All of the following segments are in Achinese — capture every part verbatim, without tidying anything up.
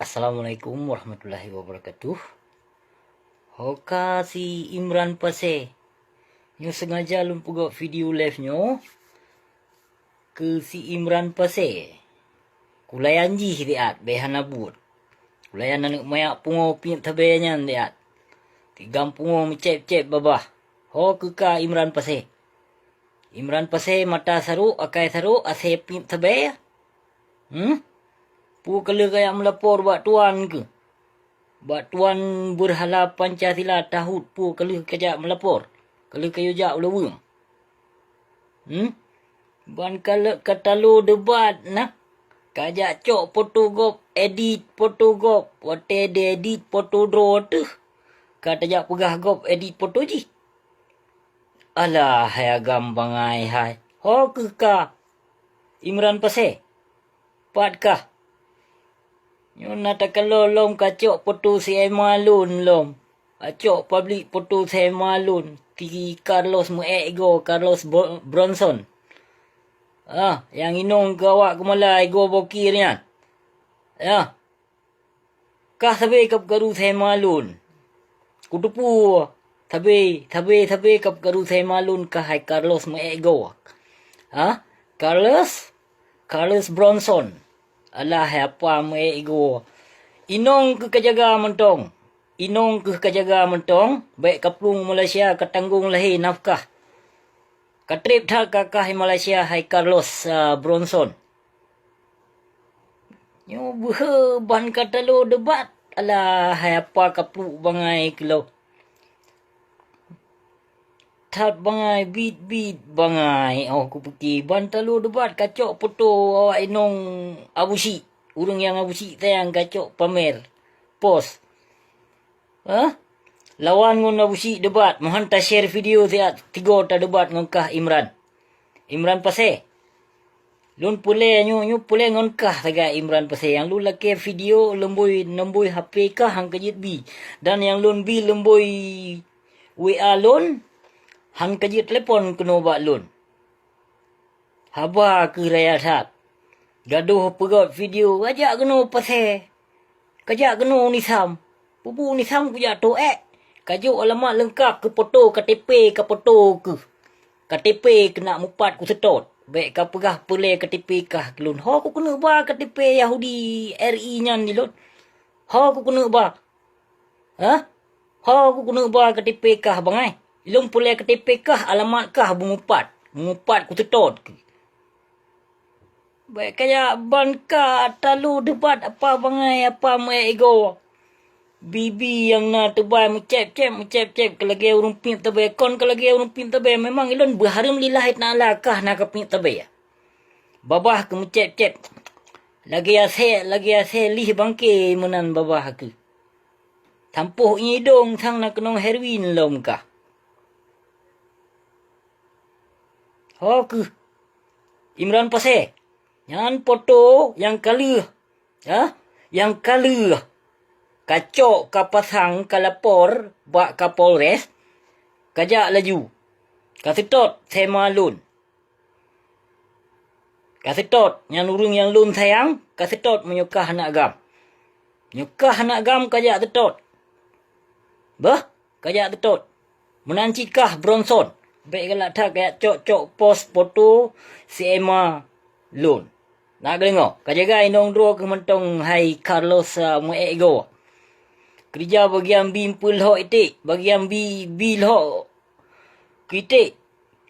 Assalamualaikum warahmatullahi wabarakatuh. Ho ka si Imran Pasé. Nyoe sengaja lôn peugöt video live nyoe keu si Imran Pasé. Kulayan jih siat, bèk hana buet. Kulayan aneuk manyak pungo piep sabé nyan siat. Tigam pungo meucép-cép babah. Ho keuka Imran Pasé. Imran Pasé mata sarok, akai sarok, asèe piep sabé. Hmm? Peue ka lheueh kajak meulapor bak tuan keuh? Bak tuan beurhala Pancasila tahut peue ka lheueh kajak meulapor? Ka lheueh kayue jak u laweueng? Hmm? Ban ka lheueh ka talo debat na, kajak cok poto gob, edit poto gob, watèe diedit poto droe teuh. Ka tajak peugah gob edit poto jih. Alah, hai agam bangai hai. Ho keuka Imran Pasé. Pat kah? Nyoe na takalon lom kacok poto si Emma lôn lom. Kacok publik poto si Emma lôn. Si Carlos meuék igoe, Carlos Bro-, Bronson. Ah, nyang inong keu awak keumala igoe bokir nyan. Ah. Kah sabé ka peukaru si Emma lôn. Kuteupue, sabé, sabé, sabé ka peukaru si Emma lôn kah hai Carlos meuék igoe. Ha? Carlos? Carlos Bronson. Alah hai apa meuék igoe. Inong keuh kajaga mantong. Inong keuh kajaga mantong, bèk kaplueng Malaysia katanggong lahé nafkah. Katrép that kakah Malaysia hai Carlos, ah, Bronson. Nyoe beuhe ban ka talo debat. Alah hai apa kapluek bangai keu lôn. That bangai, bit-bit bangai. Oh, kupike ban talo debat kacok poto awak inong Abusyik. Ureueng nyang Abusyik sayang kacok pamer. Pos. Hah? Lawan ngon Abusyik debat, mohon ta-share video siat tigo tadebat ngon kah Imran. Imran Pasé. Lôn peureulèe nyoe, nyoe peureulèe ngon kah sagai Imran Pasé. Nyang lôn lakèe video leumbôi, leumbôi H P kah han ka jeuet bi. Dan nyang lôn bi leumbôi W A lôn han ka jeuet telepon keunoe bak lôn. Haba keuh raya that. Gadôh peugöt video, kajak keunoe Pasé. Kajak keunoe Nisam. Peue Nisam kujak tô ék. Kajok alamat leungkap keu poto K T P ka poto keuh. K T P keunak mupat kuseutôt. Bèk kapeugah peureulèe K T P kah keu lôn. Ho kukeuneuk ba K T P Yahudi R I nyan di lôn. Ho kukeuneuk ba. Hah? Ho kukeuneuk ba K T P kah bangai. Ilôn peureulèe K T P kah, alamat kah beumupat. Beumupat kuseutôt keuh. Bèk kajak ban ka talo debat apa bangai, apa meuék igoe. Bibi nyang na teubai meucép-cép, meucép-cép keu lagèe ureueng piep tabé, kon keu lagèe ureueng piep tabé. Memang ilôn beuhareuem lillahi ta'ala kah na keu piep tabé. Babah keuh meucép-cép. Lagèe asèe, lagèe asèe lih bangke meunan babah keuh. Sampôh idông sang na keunong heroin lom kah. Ho keuh. Imran Pasé. Nyan poto nyang ka lheueh, ha? Nyang ka lheueh kacok, kapasang, kalapor bak Kapolres, kajak laju. Kaseutôt si Emma lôn. Kaseutôt, nyan ureueng nyang lôn sayang, kaseutôt meunyoe kah aneuk agam. Meunyoe kah aneuk agam kajak seutôt. Beuh, kajak seutôt. Meunan cit kah Bronson. Bèk galak that kajak cok-cok pos poto si Emma lôn. Na geudeungoe, kajaga inong droe keuh mantong hai Carlos, ah, meuék igoe. Keurija bagian bi peulhok iték, bagian bi, bi lhok keu iték.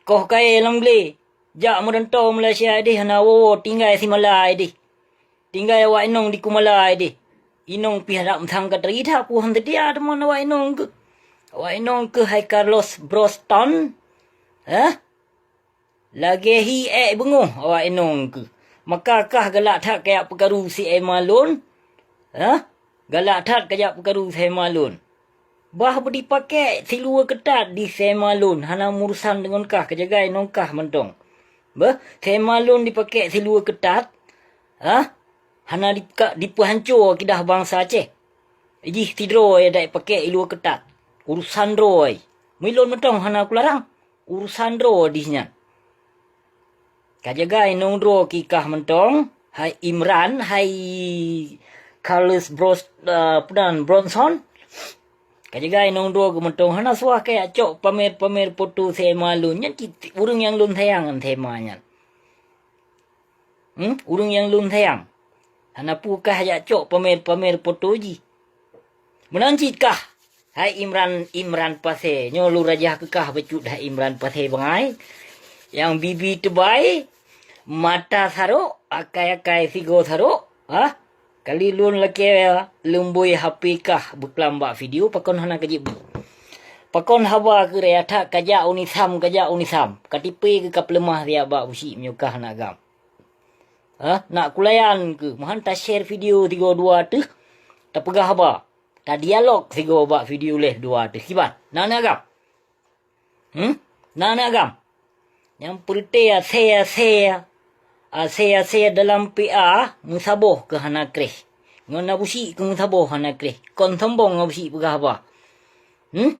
Koh kayèe lam glé. Jak meurantô Malaysia idéh hana woe-woe, tinggai si Malai idéh. Tinggai awak inong di Kumala idéh. Inong pih harab meusangka teuridha, peue han seutia teuma awak inong keuh. Awak inong keuh hai Carlos Broston. Hah? Lagèe hi ék beungoh awak inong keuh. Maka kah galak that kajak peukaru si Emma lôn. Hah? Galak that kajak peukaru si Emma lôn. Bah beudipakèk siluweue keutat di si Emma lôn, hana meurusan deungon kah, kajaga inong kah mantong. Beuh, si Emma lôn dipakèk siluweue keutat, hah? Hana dipeuka-, dipeuhanco akidah bansa Aceh. Jih sidroe adak pakèk iluweue keutat. Urusan droe. Meulôn mantong hana kularang. Urusan droe jih nyan. Kajaga inong droe keuh kah mantong, hai Imran, hai Charles Bros, uh, peue nan, Bronson. Ka jagai nong dua geumantong hana suah kajak cok pamer-pamer foto S M A lôn. Nyan cit ureuëng nyang lôn sayang S M A nyan. Hmm? Ureuëng nyang lôn sayang. Hana peue kah jak cok pamer-pamer foto jih. Meunan cit kah, hai Imran, Imran Pasé, nyoe lôn rajah keu kah bacut hai Imran Pasé bangai. Nyang bibi teubai, mata sarok, akai-akai sigoe sarok, ha? Kali lôn lakée lumbôi H P kah beuklam bak video, pakon hana kajeuet beuet. Pakon haba keu raya that kajak u Nisam, kajak u Nisam. Katipé keu kapeuleumah riyak bak busyik meunyoe kah hana agam. Ha? Nak kulayan keu, meuhan ta-share video tiga dua teuh, tapeugah haba. Tadialog sigoe bak video leh dua teuh kiban. Na neugam? Hmm? Na neugam? Nyang peureuté asée-asée, asée-asée dalam P A meusaboh keu hana kreh. Ngon Abusyik keu meusaboh hana kreh. Kon sombong Abusyik peugah haba. Hmm?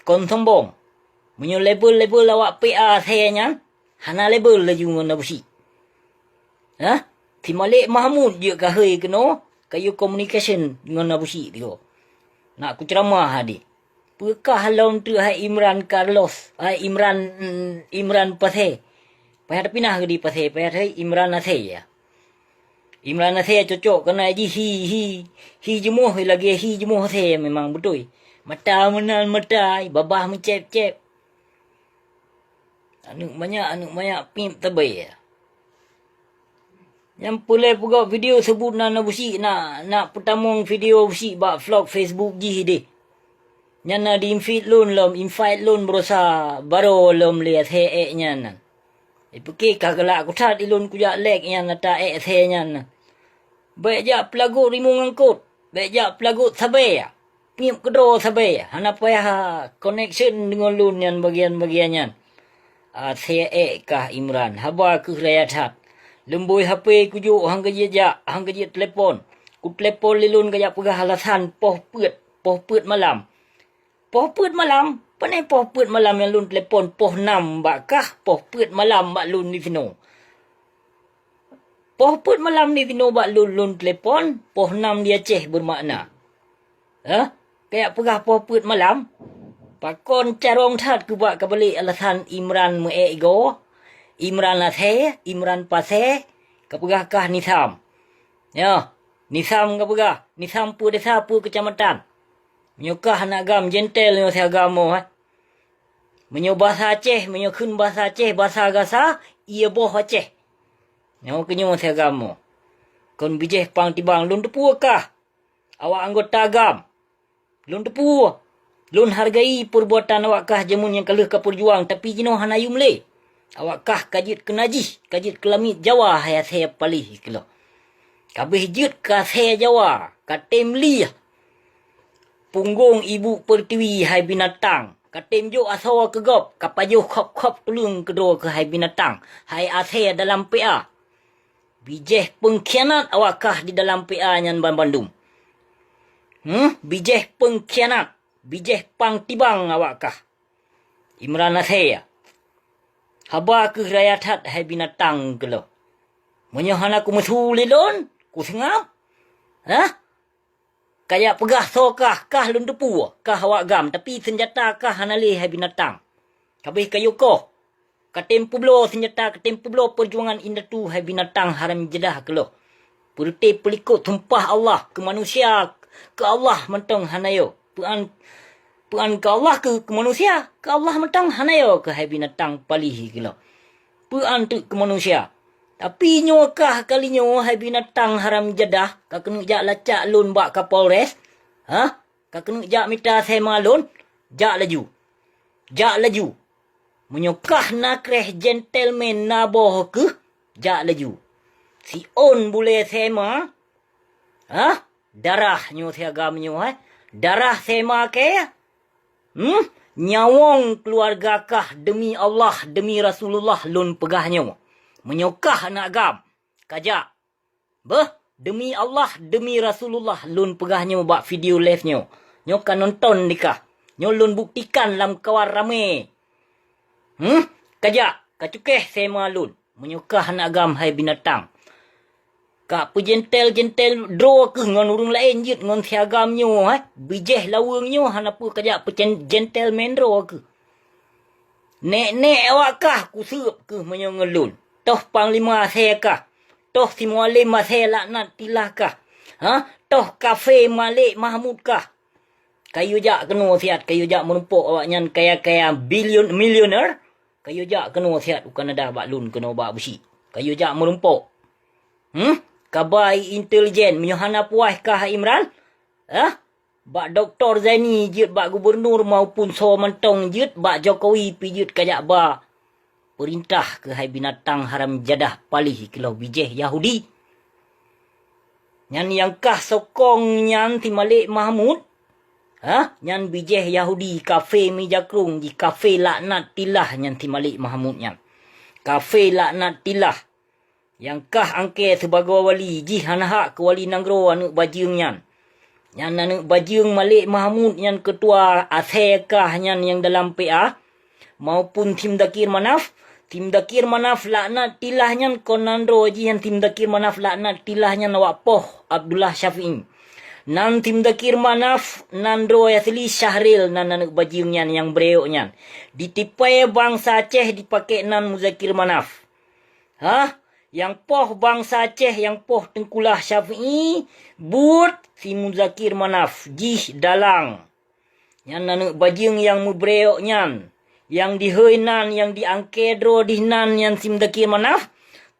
Kon sombong. Meunyoe level-level awak P A asée nyan, hana level laju ngon Abusyik. Hah? Si Malik Mahmud jeuet kahei keunoe kayue communication ngon Abusyik tigo. Nak kuceuramah hadi. Peukah lom teuk hai Imran Carlos, hai Imran, Imran Pasé. Payah tapinah di Pasé, payah hai Imran Asé ya. Imran Asé cocok keunan jih hi, hi, hi jeumoh lagée hi jeumoh asé memang beutôi. Mata meunan mata, babah meucép-cép. Aneuk manyak, aneuk manyak pip tabé. Nyang peulée peugot video seubut nan Abusyik nak, nak peutamong video Abusyik bak vlog Facebook jih deh. Nyan na di-invite lôn lom, invite lôn beurasa baroe lom lé asée ék nyan. Ipeukée ka galak kuthat ilôn kujak lek nyan ata ék asée nyan. Bék jak peulagot rimueng angkot, bék jak peulagot sabée. Pip keudroe sabée, hana payah connection deungon lôn nyan bagian-bagian nyan. Asée ék kah Imran, haba kheueh raya that. Lumbôi H P kujok han kajijak, han kajitelepon. Kutelepon lé lôn kajak peugah alasan poh peuet, poh peuet malam. Poh peuet malam, pane poh peuet malam nyang lôn telepon poh nam bak kah, poh peuet malam bak lôn disinoe. Poh peuet malam disinoe bak lôn, lôn telepon, poh nam di Aceh beumakna. Hah? Kajak peugah poh peuet malam? Pakon carông that keubak kabalek alasan Imran meu-ék igoe, Imran asée, Imran pasée, kapeugah kah Nisam. Nyoe, Nisam kapeugah, Nisam peue desa peue keucamatan. Meunyoe kah aneuk agam jentel nyoe si agam mo, eh. Meunyoe basa Aceh, meunyoe kheun basa Aceh, basa gasa, ié boh Aceh. Nyoe keunyoe si agam mo. Kon bijéh pang tibang lôn teupeue kah. Awak anggota agam. Lôn teupeue. Lôn hargai peurbuatan awak kah jameun nyang ka lheueh ka peujuang, tapi jinoe hana yum lé. Awak kah ka jeuet keu najih, ka jeuet keu lamiet Jawa hai asée paléh keulok. Kabéh jeuet keu asée Jawa, ka tem lieh. Punggong ibu peurtiwi hai binatang, ka tem jok asoe keu gob, ka pajoh khop-khop tuleueng keudroe keuhai binatang, hai asée dalam P A. Bijéh peungkhianat awak kah di dalam P A nyan banmandum. Hmm, bijéh peungkhianat, bijéh pang tibang awak kah. Imran asée. Haba kheueh raya that hai binatang keulok. Meunyoe hana kumeusu lé lôn, kuseungab. Hah? Kajak peugah soe kah, kah lôn teupeue, kah awak agam, tapi seunjata kah hana lé hai binatang. Kabéh kayue koh. Ka tem peubloe seunjata, ka tem peubloe peujuangan indatu hai binatang haram jadah keulok. Peureuté peulikot sumpah Allah keu manusia, keu Allah mantong hana yo. Peuan, peuan keu Allah keu, keu manusia, keu Allah mantong hana yo keuhai binatang paléh keulok. Peuan teuk keu manusia. Tapi nyoe kah kali nyoe hai binatang haram jadah ka keuneuk jak lacak lôn bak Kapolres? Hah? Ka keuneuk jak mita asée ma lôn? Jak laju. Jak laju. Meunyoe kah na kreh gentleman na boh kheueh, jak laju. Siôn bulée asée ma, hah? Darah nyoe si agam nyoe, eh? Darah asée ma kée? Hmm? Nyawöng keuluwarga kah deumi Allah, deumi Rasulullah lôn peugah nyoe. Meunyoe kah aneuk agam, kajak. Beuh, deumi Allah, deumi Rasulullah lôn peugah nyoe bak video live nyoe. Nyoe ka nonton di kah. Nyoe lôn buktikan lam kawan ramé. Hmm? Kajak, kacukéh asée ma lôn. Meunyoe kah aneuk agam hai binatang. Ka peujentel-jentel droe keuh ngon ureuëng laén jeuet ngon siagam nyoe, eh? Bijéh laweueng nyoe hana peue kajak peujen-, jentel mendroe keuh. Nek-nek awak kah kuseueb keuh meunyoe ngon lôn. Toh panglima asée kah? Toh si Mualem asée laknat tilah kah? Ha? Toh kafe Malek Mahmud kah? Kayue jak keunoe siat, kayue jak meurumpok awaknyan kaya-kaya bilion-, milioner. Kayue jak keunoe siat u Kanada bak lôn keunoe bak beusi. Kayue jak meurumpok. Hmm? Kabai intelijen meunyoe hana puas kah Imran? Hah? Bak Doktor Zaini jeuet bak gubunur maupun soe mantong jeuet bak Jokowi pi jeuet kajak ba peurintah keuhai binatang haram jadah palih keuloh bijéh Yahudi. Nyan nyang kah sokong nyan si Malek Mahmud, ha? Nyan bijéh Yahudi kafe mija krung jih kafe laknat tilah nyan si Malek Mahmud nyan. Kafe laknat tilah. Nyang kah angke sibagoe wali jih hana hak keu wali nanggroe aneuëk bajeueng nyan. Nyan aneuëk bajeueng Malek Mahmud nyan keutua asée kah nyan nyang dalam P A, maupun Tim Dakir Manaf. Tim Dakir Manaf laknat tilah nyan kon nandroe jih nyan Tim Dakir Manaf laknat tilah nyan awak poh Abdullah Syafi'i. Nan Tim Dakir Manaf nandroe asli Syahril nan aneuëk bajeueng nyan nyang breok nyan. Ditipée bansa Aceh dipakek nan Muzakir Manaf. Hah? Nyang poh bansa Aceh, nyang poh Teungkulah Syafi'i, buet si Muzakir Manaf jih dalang. Nyan aneuëk bajeueng nyang meubreok nyan, nyang dihôi nan, nyang diangke droe dih nan nyan si Muzakir Manaf,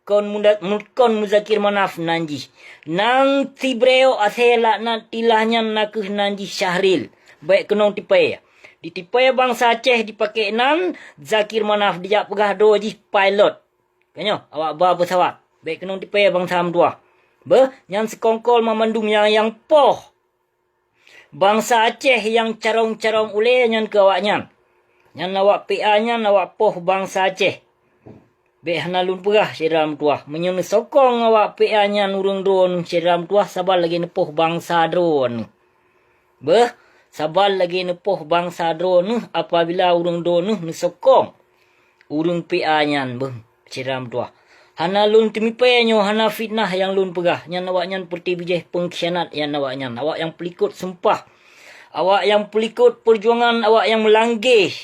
kon muda-, mu-, kon Muzakir Manaf nan jih. Nan si breok asée laknat tilah nyan nakeuh nan jih Syahril. Bék keunong tipée. Ditipée bansa Aceh dipakek nan, Zakir Manaf dijak peugah droe jih pilot. Tanyoe, awak ba peusawat. Bék keunong tipée bansa meutuwah. Beuh, nyan sikongkol mamandum nyang, nyang poh. Bansa Aceh nyang carông-carông ulée nyan keu awaknyan. Nyan awak P A nyan awak poh bansa Aceh. Bék hana lôn peugah syedara meutuwah. Meunyoe neusokong awak P A nyan ureuëng droeneuh syedara meutuwah saban lagée neupoh bansa droeneuh. Beuh, saban lagée neupoh bansa droeneuh apabila ureuëng droeneuh neusokong ureuëng P A nyan beuh, syedara meutuwah. Hana lôn teumipée nyoe hana fitnah nyang lôn peugah, nyan awaknyan peureute bijéh peungkhianat nyan awaknyan, awak nyang peulikot sumpah, awak nyang peulikot peujuangan, awak nyang meulanggeh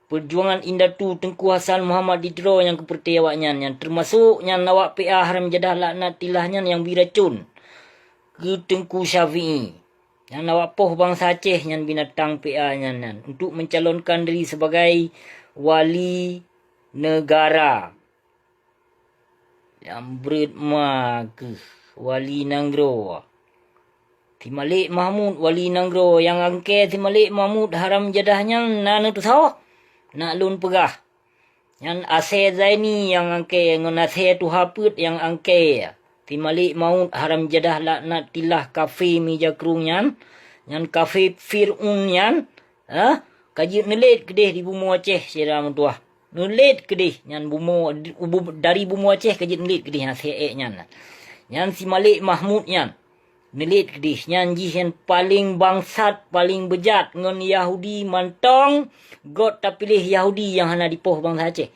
peujuangan indatu Teungku Hasan Muhammad di Tiro nyang keupeureuté awaknyan nyan, teumasok nyan awak P A haram jadah laknat tilah nyan nyang bri racun keu Teungku Syafi'i. Nyan awak poh bansa Aceh nyan binatang P A nyan, nyan untuk mencalonkan diri sebagai wali negara. Nyang breuet ma keuh wali nanggroe. Si Malek Mahmud wali nanggroe nyang angke si Malek Mahmud haram jadah nyan na neuteusoe? Na lôn peugah. Nyan asée Zaini nyang angke ngon asée tuha peuet nyang angke. Si Malek Mahmud haram jadah laknat tilah kafe mija krung nyan. Nyan kafe Fir'aun nyan. Ha? Ka jeuet neulet keudeh di bumoe Aceh syedara meutuwah. Neulet keudeh nyan bumoe, dari bumoe Aceh ka jeuet neulet keudeh nyan asée ék nyan. Nyan si Malek Mahmud nyan. Neulet keudeh nyan jih nyan paleng bangsat, paleng beujat ngon Yahudi mantong, gét tapiléh Yahudi nyang hana dipoh bansa Aceh.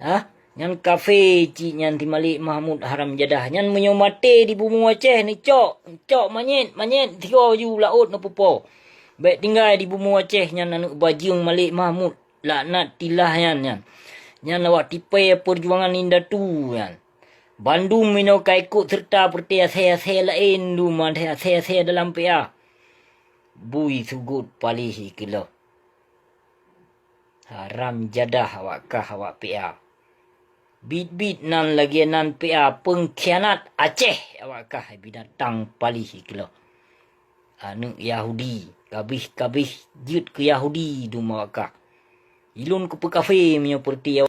Hah? Nyan kafe cit nyan si Malek Mahmud haram jadah. Nyan meunyoe maté di bumoe Aceh neucok, neucok manyét, manyét sigoe ju laôt neupeupo. Bék tinggai di bumoe Aceh nyan aneuëk bajeueng Malek Mahmud laknat tilah nyan nyan. Nyan awak tipée peujuangan indatu nyan. Bandum minoe ka ikot seureuta peureute asée-asée laén dum asée-asée dalam P A. Bui sugot paléh keuloh. Haram jadah awak kah awak P A. Bit-bit nan lagée nan P A peungkhianat Aceh awak kah binatang paléh keuloh. Aneuëk Yahudi, kabéh-kabéh jeuet keu Yahudi dum awak kah. Ilôn kupeukafé meunyoe peureute